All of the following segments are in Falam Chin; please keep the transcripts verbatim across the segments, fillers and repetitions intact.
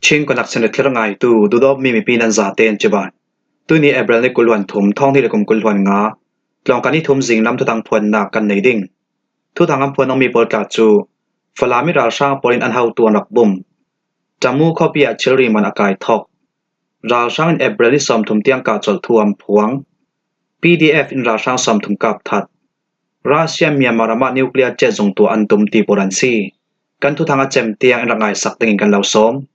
Chin Connection le thlir ngaitu, duhdawtmi mipi nan zaten cibai. Tuni April ni kul hluan thum, thawng hnih le kum kul hluan nga, tlawngkai ni thum zinglam thuthang phuannak kan nei ding. Thuthang an phuan awkmi pawl tla cu Falam i ralhrang pawl in an hotu an rak bum. Tamu khuapi ah thilri man a kai thawk. Ralhrang in April ni sawmthum tiang kah colh thu an phuang. P D F in ralhrang sawmthum kap that. Russia Myanmar ram ah nuclear chet zung tuah an tum ti pawl an si. Kan thuthang a cem tiang in rak ngaisak dingin kan lo sawm.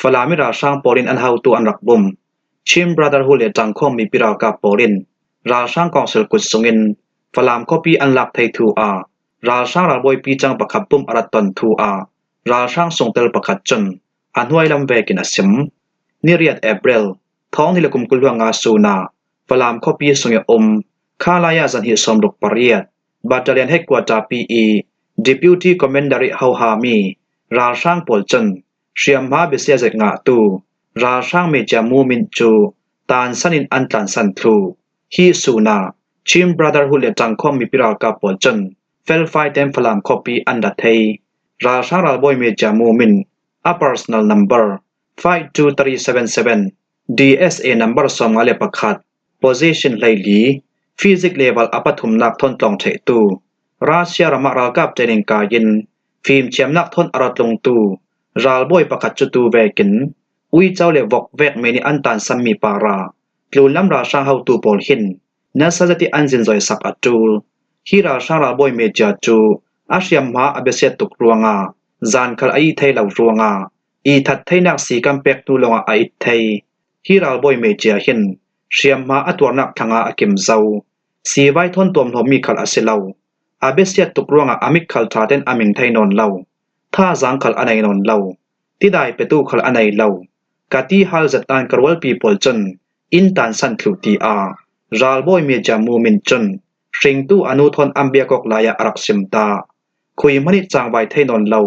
Falam i ralhrang pawl in an hotu an rak bum. Chin Brotherhood le Tangkhawm mipi ralkap pawl in ralhrang kawngsil kut sungin Falam khuapi an lak thei thu ah, ralhrang ralbawipi cang pakhat bum a rak ton thu ah, ralhrang sungtel pakhat cun a hnuai lam vekin a sim. Ni riat April, thawng hnih le kum kul hluan nga sun ah Falam khuapi sung i um Khalaya zahnih sawmruk pariat Battalion Headquarter pi i Deputy Commander i hohami ralhrang pawl cun hriamhma biasia zet ngahtu ralhrang Media Movement cu tansan in an tlansan thluh. Hi sun ah Chin Brotherhood le Tangkhawm mipi ralkap pawl cun felfai tein Falam khuapi an ra thei. Ralhrang ralbawi Media Movement a personal number five two three seven seven, D S A number sawmnga le pakhat, position hleili, physics level a pathumnak thawn tlawng ṭhehtu, Russia ram ah ralkap training kai in fimthiamnak thawn a ra tlungtu ralbawi pakhat cu tu vekin uico le vok vek men i an tansanmi par ah tlunlam ralhrang hotu pawl hin nasa zet i an zinzawisak a ṭul. Hi ralhrang ralbawi Media cu a hriamhma a biasiat tuk ruangah zan khal a ih thei lo ruangah i that theinak si kan pek hnu lawngah a it thei. Hi ralbawi Media hin hriamhma a tuarnak thlanga a kim zo. Sivai thawn tuamhlawmmi khal a si lo. A biasiat tuk ruangah a mit khal ṭha tein a ming thei nawn lo. Thazaang khal a nei nawn lo. Tidai petu khal a nei lo. Ka ti hal zet nain ka rualpi pawl cun in tansan thluh, tiah ralbawi Media Movement cun hringtu a nu thawn an biak awk lai ah a rak sim ta. Khui hmanh i cangvai thei nawn lo.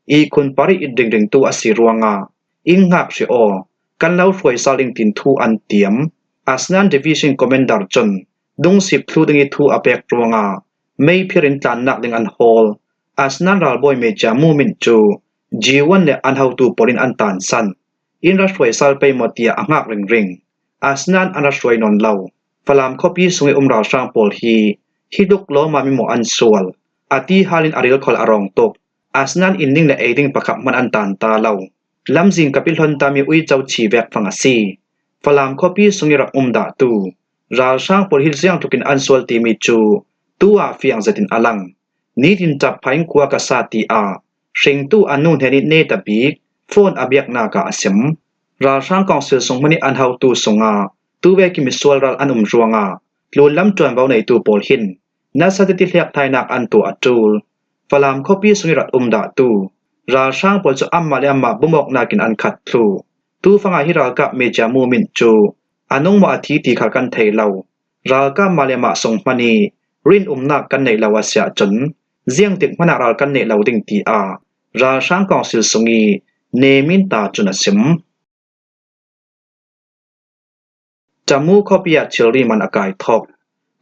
Ihkhun par i it ringringtu a si ruangah in hngak hrih aw, kan lo hruai sal ding tiin thu an tiam. Asnan Division Commander cun dungsip thlu ding i thu a pek ruangah meiphir in tlannak ding an hawl. Asnan ralbawi Media Movement cu G one le an hotu pawl in an tansan. In ra hruai sal pei maw tiah a hngak ringring. Asnan an ra hruai nawn lo. Falam khuapi sung i um ralhrang pawl hi hi tluk lawmam i maw an sual. A ti hal in a rilkhol a rawng tuk. Asnan inn ding le ei ding pakhat hmanh an tan ta lo. Lamzin kap i hlon tami uico chi vek fang a si. Falam khuapi sung i rak um dahtu ralhrang pawl hi ziangtlukin an sual timi cu tu ah fiang zetin a lang. Nitin ṭap pha in khua ka sa, tiah hringtu a nu hnen i neta bik phone a biaknak ah a sim. Ralhrang kawngsil sung hmanh i an hotu sungah tu vekin misual ral an um ruangah tlunlam ṭuanvo neitu pawl hin nasa tete hliakthainak an tuah a ṭul. Falam khuapi sung i rak um dahtu ralhrang pawl cu anmah le anmah bumawknak in an khat thluh. Tu fangah hi ralkap Media Movement cu a nung maw a thi ti khal kan thei lo. Ralkap mah le mah sung hmanh i rinumnak kan neih lo a si ahcun ziangtik hmanh ah ral kan neh lo ding, tiah ralhrang kawngsil sung i Neminta cun a sim. Tamu khuapi ah thilri man a kai thawk.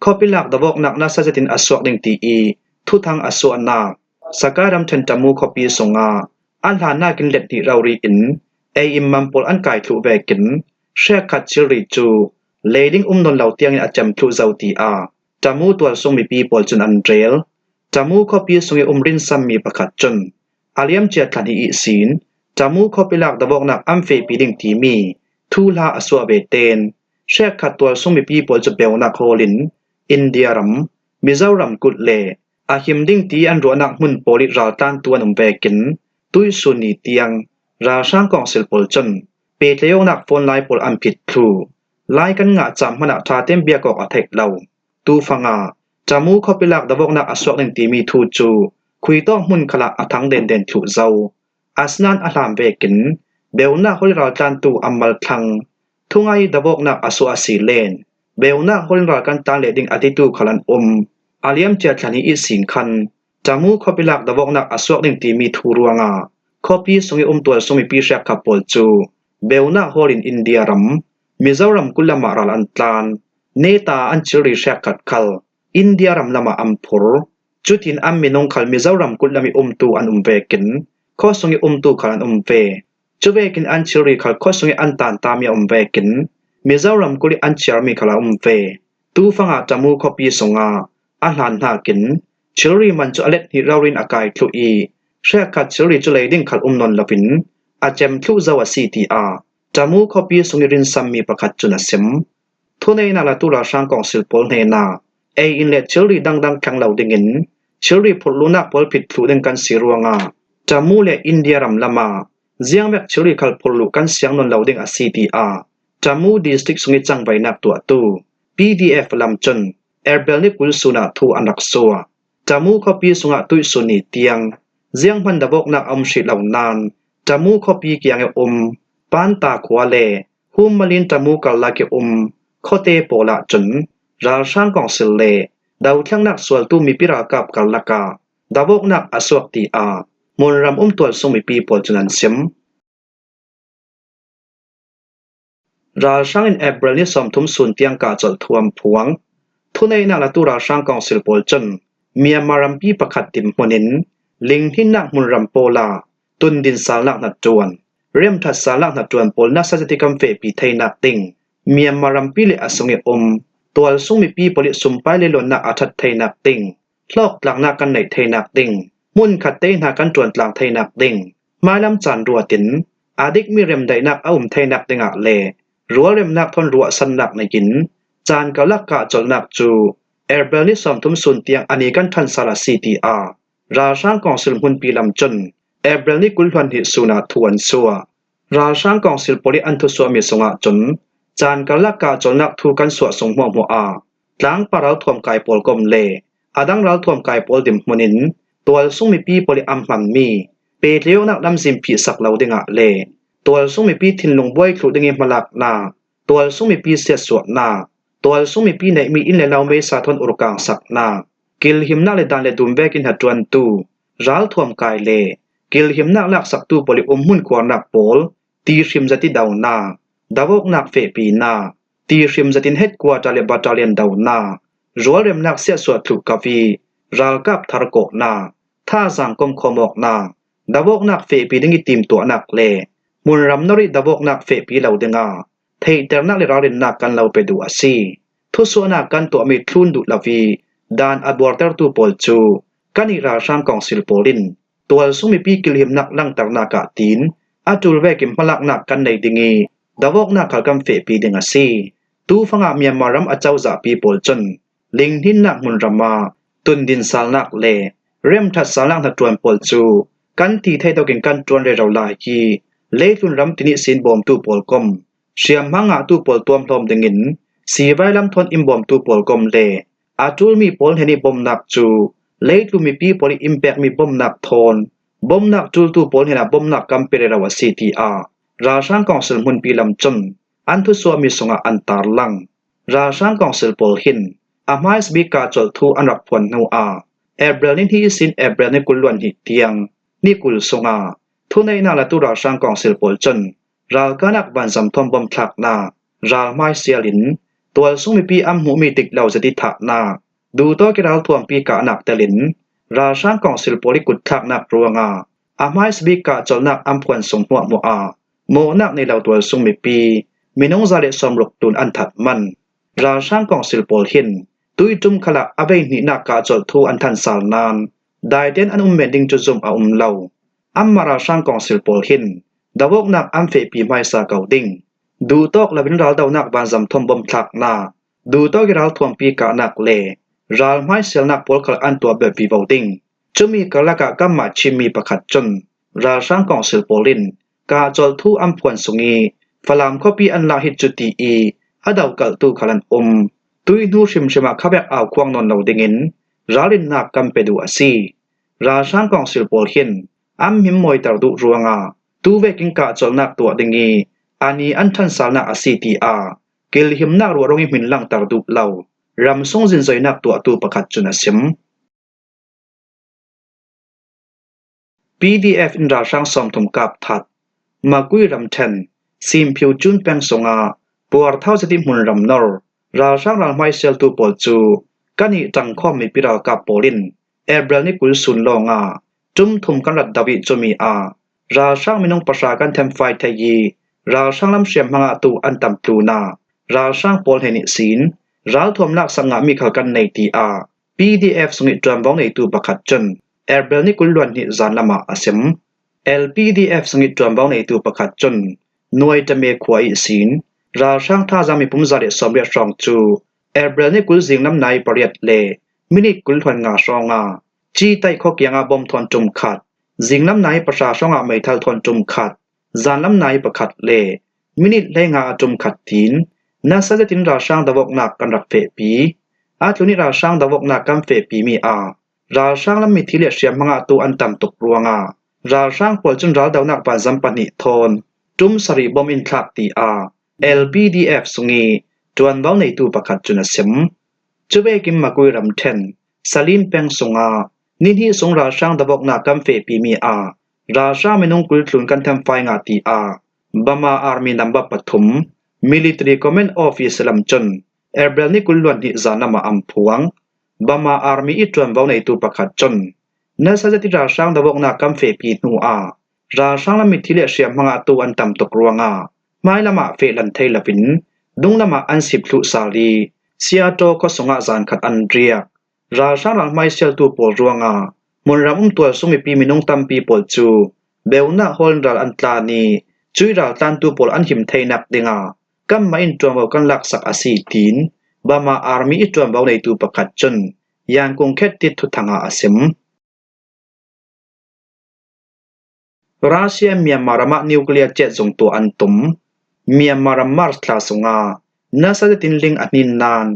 Khuapi lak dovawknak nasa zetin a suak ding ti i thuthang a suahnak Sakai ramṭhen Tamu khuapi sungah a hlannak in let dih rori in ei in man pawl an kai thluh vekin hrekkhat thilri cu leiling um nawn lo tiangin a cem thluh zo, tiah Tamu tualsung mipi pawl cun an rel. Tamu khuapi sung i um rinsanmi pakhat cun a liamcia thlan hi ihsin Tamu khuapi lak dovawknak an fehpi ding timi thuhla a suah ve ten hrekkhat tualsung mipi pawl cu beunak hawl in India ram, Mizoram kut le a him ding ti an ruahnak hmun pawl i raltlantu an um vekin tuihsun ni tiang ralhrang kawngsil pawl cun pehtlaih awknak phone lai pawl an phit thluh. Lai kan ngah caan hmanh ah ṭha tein biak awk a theih lo. Tu fangah Tamu khuapi lak dovawknak a suak ding timi thu cu khuitawk hmun khalah a thang denden thluh zo. Asnan a hlan vekin beunak hawl i raltlantu an mal thlang. Thungai dovawknak a suah a si len beunak hawl in ral kan tlan leh ding a titu khal an um. A liamcia thlan hi ihsin khan Tamu khuapi lak dovawknak a suak ding timi thu ruangah khuapi sung i um tualsung mipi hrekkhat pawl cu beunak hawl in India ram, Mizoram kut lamah ral an tlan. Neta an thilri hrekkhat khal India ram lamah an phur. Cutin an minung khal Mizoram kut lam i umtu an um vekin khuasung i umtu khal an um ve. Cuvekin an thilri khal khuasung ih an tanta mi a um vekin Mizoram kul ih an ciarmi khal a um ve. Tufanga Tamu khuapi sunga a hlan hnakin thilri man cu a let hnih rori in a kai thluh ih hriatkhat thilri cu lei ding khal um nawn loin a cem thluh zo a si, tiah Tamu khuapi sung ih rinsammi pakhat cun a sim. Thuneihnak latu ralhrang kawngsil pawl hnenah ei in le thilri dangdang thleng lo dingin thilri phurh luhnak pawl phit thluh ding kan si ruangah Tamu le India ram lamah ziangvek thilri khal phurh luh kan siang nawn lo ding a si, tiah Tamu district sung ih cangvainak tuahtu P D F lam cun April ni kul sun ah thu an rak suah. Tamu khuapi sungah tuihsun ni tiang zianghman davawknak a um hrih lo nain Tamu khuapi kiang ih um Panta khua le Humalin Tamu karlak ih um khuate pawl ahcun ralhrang kawngsil le dothlengnak sualtu mipi ralkap karlak ah davawknak a suak, tiah hmunram um tualsung mipi pawl cun an sim. Ralhrang in April ni sawmthum sun tiang kah colh thu an phuang. Thuneihnak latu ralhrang kawngsil pawl cun Myanmar rampi pakhat dinhmun in linghninnak hmunram pawl ah tundin salnak hnaṭuan, remṭhat salnak hnaṭuan pawl nasa zet ih kan fehpi theinak ding, Myanmar rampi le a sung ih um tualsung mipi pawl ih sumpai le luannak a ṭhat theinak ding, hlawktlaknak kan neih theinak ding, hmunkhat te hna kan ṭuantlak theinak ding, hmailam caan ruat in a dikmi remdaihnak a um theinak dingah le rualremnak thawn ruahsannak nei in caan karlak kah colhnak cu April ni sawmthum sun tiang a ni kan ṭhan sal a si, tiah ralhrang kawngsil hmunpi lam cun April ni kul hluan hnih sun ah thu an suah. Ralhrang kawngsil pawl ih an thusuahmi sungah cun caan karlak kah colhnak thu kan suah sung hmuahhmuah ah tlangpar ralthuam kai pawl kom le a dang ralthuam kai pawl dinhmun in tualsung mipi pawl ih an hmanmi pehtlaihawknak lamzin phihsak lo dingah le tualsung mipi thinlung buai thluh ding ih hmalaknak, tualsung mipi siatsuahnak, tualsung mipi neihmi inn le lo meisa thawn urkangsaknak, kilhimnak le dan le dum vekin hnaṭuantu ralthuam kai le kilhimnak laksaktu pawl ih umhmun khuarnak pawl tihrim zet ih donak, davawknak fehpinak, tihrim zetin headquarter le battalion donak, rualremnak siatsuah thluh kap ih ralkap thar kawhnak, thazaang komkhawm awknak, davawknak fehpi ding ih timtuahnak le hmunram nor ih davawknak fehpi lo dingah theihternak le ralrinnak kan lo pe duh a si. Thusuahnak kan tuahmi thlun duh lo ih dan a buartertu pawl cu kan ih ralhrang kawngsil pawl in tualsung mipi kilhimnak langternak ah tiin a ṭul vekin hmalaknak kan nei ding ih davawknak khal kan fehpi ding a si. Tufangah Myanmar ram a cozahpi pawl cun linghninnak hmunram ah tundin salnak le remṭhat salnak hnaṭuan pawl cu kan ti thei dawkin kan ṭuan rero lai hi. Leitlun ram tin ihsin bawmtu pawl kom, hriamhma ngahtu pawl tuamhlawm dingin sivai lam thawn in bawmtu pawl kom le a ṭulmi pawl hnen ih bawmnak cu leitlun mipi pawl ih in pekmi bawmnak thawn bawmnak ṭultu pawl hnenah bawmnak kan pe rero a si, tiah ralhrang kawngsil hmunpi lam cun an thusuahmi sungah an tarlang. Ralhrang kawngsil pawl hin a hmaisabik kah colh thu an rak phuan hnu ah April ni hnih ihsin April ni kul luan hnih tiang ni kul sungah thuneihnak latu ralhrang kawngsil pawl cun ralkahnak vanzam thawn bawmthlaknak ral hmaisial in tualsung mipi an hmuhmi dik lo zet ih thahnak, duhtawk ih ralthuampi kahnak telin ralhrang kawngsil pawl ih kutthlaknak ruangah a hmaisabik kah colhnak an phuan sung hmuahhmuah ah mawhnak nei lo tualsung mipi minung za le sawmruk tlun an that man. Ralhrang kawngsil pawl hin tuiṭum khalah a vei hnihnak kah colh thu an ṭhan sal nain daitein an um men ding cu zumh a um lo. Anmah ralhrang kawngsil pawl hin davawknak an fehpi hmaisa ko ding. Duhtawk loin raldonak vanzam thawn bawmthlaknak, duhtawk ih ralthuampi kahnak le ral hmaisialnak pawl khal an tuah bet vivo ding. Cumi karlak ah kanmah Chinmi pakhat cun ralhrang kawngsil pawl in kah colh thu an phuan sung ih Falam khuapi an lak hi cu ti ih a dokalhtu khal an um. Tuihnu hrimhrim ah khavek au khuang nawn lo dingin ralrinnak kan pe duh a si. Ralhrang kawngsil pawl hin an hmin mawiter duh ruangah tuvekin kah colhnak tuah ding ih a ni an ṭhansalnak a si, tiah kilhimnak ruah ruangih hmin langter duh lo ramsung zinzoinak tuahtu pakhat cun a sim. P D F in ralhrang sawmthum kap that. Makui ramṭhen Simphiu Cun peng sungah puarthau zet ih hmunram nor ralhrang ral hmaisialtu pawl cu kan ih ṭangkhawm mipi ralkap pawl in April ni kul sun lawngah ṭum thum kan rat do ih cumi ah ralhrang minung pahra kan themfai thei i, ralhrang lam hriam hmangah tu an tam tluna, ralhrang pawl hnen ihsin ralthuam laksak ngah mi khal kan nei, tia P D F sungih ṭuanvo neitu pakhat cun April ni kul hluan hnih zan lamah a sim. L P D F sungih ṭuanvo neitu pakhat cun Nuaitame khua ihsin ralhrang thazaang mipum za le sawm le hrawng cu April ni kul zinglam nai pariat le minit kul hluan nga hrawngah Citaih khua kiangah bom thawn ṭum khat, zinglam nai pahra hrawngah meithal thawn ṭum khat, zanlam nai pakhat le minit hleinga a ṭum khat tiin nasa zetin ralhrang dovawknak kan rak fehpi. A tlun ih ralhrang dovawknak kan fehpimi ah ralhrang lam mithi le hriam hmangah tu an tam tuk ruangah ralhrang pawl cun raldonak vanzam pahnih thawn ṭum sarih bom in thlak, tia L P D F sungih ṭuanvo neitu pakhat cun a sim. Cuvekin Makui ramṭhen Salin peng sungah ni hnih sung ralhrang dovawknak kan fehpimi ah ralhrang minung kul tlun kan themfai ngah, tia Burma Army number pathum Military Command Office lam cun April ni kul hluan hnih zan lamah an phuang. Burma Army ih ṭuanvo neitu pakhat cun nasa zet ih ralhrang dovawknak kan fehpi hnuah ralhrang lam mithi le hriam hmangah tu an tam tuk ruangah hmailamah fehlan thei loin dunglamah an sip thluh sal ih Siaṭaw khua sungah zan khat an riak. Ralhrang ral hmaisialtu pawl ruangah hmunram um tualsung mipi minung tampi pawl cu beunak hawl in ral an tlan ih cuih ral tlantu pawl an him theinak dingah kanmah in ṭuanvo kan laksak a si, tiin Burma Army ih ṭuanvo neitu pakhat cun Yangon Khit Thit thuthangah a sim. Russia Myanmar ramah nuclear cetzung tuah an tum. Myanmar ram March thla sungah nasa zetin ling a hnin nain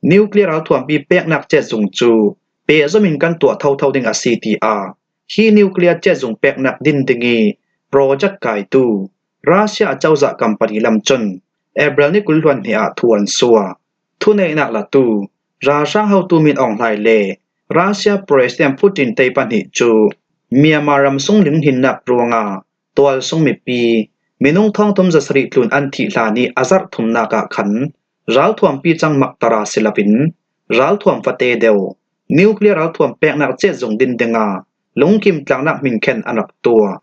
nuclear ralthuampi peknak cetzung cu pehzom in kan tuah thotho ding a si, tia hi nuclear cetzung peknak din ding ih project kaitu Russia acozah company lam cun April ni kul hluan hnih ah thu an suah. Thuneihnak latu ralhrang hotu Min Aung Hlaing le Russia President Putin tei pahnih cu Myanmar ram sung linghninnak ruangah tualsung mipi minung thawngthum zasarih tlun an thih hlan ih a zarh thumnak ah khan ralthuampi cang maktara si loin ralthuam fate deuh nuclear ralthuam peknak cetzung din dingah lungkim tlaknak hminkhen an rak tuah.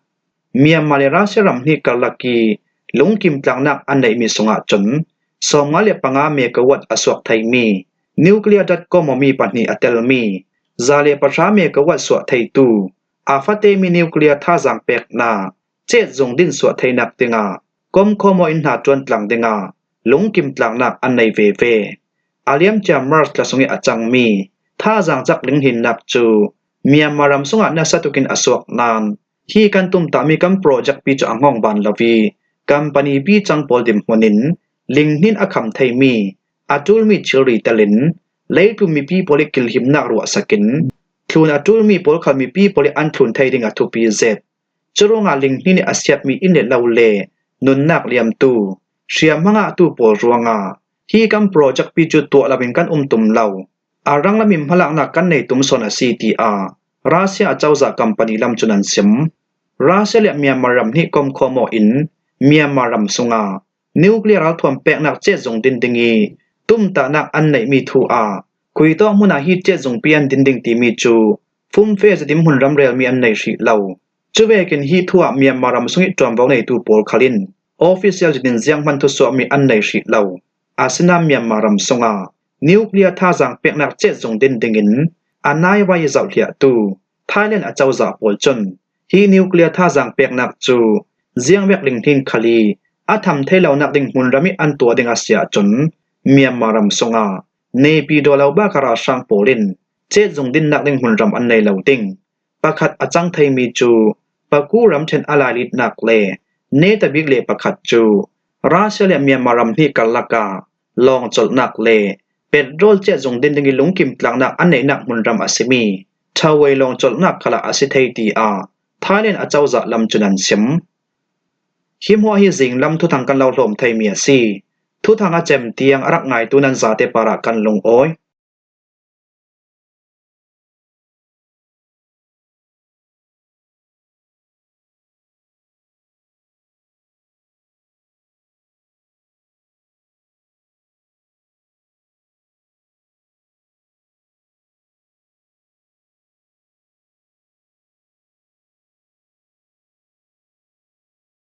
Myanmar le Russia ram hnih karlak ih lungkim tlaknak an neihmi sungah cun sawmnga le panga megawatt a suak theimi nuclear datcom awmi pahnih a telmi za le pahra megawatt suah theitu a fatemi nuclear thazaang peknak cetzung din suah theinak dingah komkhawm aw in hna ṭuan tlang dingah lungkim tlaknak an nei veve. A liamcia March thla sungih a cangmi thazaang cak linghninnak cu Myanmar ram sungah nasa tukin a suak nain hi kan tumtahmi kan project pi cu a ngawng ban lo ih company pi cang pawl dinhmun in linghnin a kham theimi a ṭulmi thilri telin leitlun mipi pawl ih kilhimnak ruahsak in thlun a ṭulmi pawl khal mipi pawl ih an thlun thei ding a thupi zet. Curuangah linghnin ih a siatmi inn le lo le nunnak liamtu hriam hmangahtu pawl ruangah hi kan project pi cu tuah loin kan um tum lo, a ranglam in hmalaknak kan nei tum sawn a si, tiah Russia acozah company lam cun an sim. Russia le Myanmar ram hnih komkhawm aw in Myanmar ram sungah nuclear ralthuam peknak cetzung din ding ih tumtahnak an neihmi thu ah khuitawk hmunah hi cetzungpi an din ding timi cu fumfe zetin hmunram relmi an nei hrih lo. Cuvekin hi thu ah Myanmar ram sungih ṭuanvo neitu pawl khal in official zetin zianghman thusuahmi an nei hrih lo. Asinain Myanmar ram sungah nuclear thazaang peknak cetzung din dingin a naivai ih zohhliahtu Thailand acozah pawl cun hi nuclear thazaang peknak cu ziangvek linghnin khal ih a tham thei lonak ding hmunram ih an tuah ding a si ahcun Myanmar ram sungah Naypyidaw lo Baka ralhrang pawl in cetzung dinnak ding hmunram an nei lo ding. Pakhat a cang theimi cu Paku ramṭhen a lailitnak le netabik le pakhat cu Russia le Myanmar ram hnih karlak ah lawng colhnak le petrol cetzung din ding ih lungkim tlaknak an neihnak hmunram a simi Tawei lawng colhnak khalah a si thei, tiah Thailand acozah lam cun an sim. Hi hmuah hi zinglam thuthang kan lo hlawm theimi a si. Thuthang a cem tiang a rak ngaitu nan zate parah kan lungawi.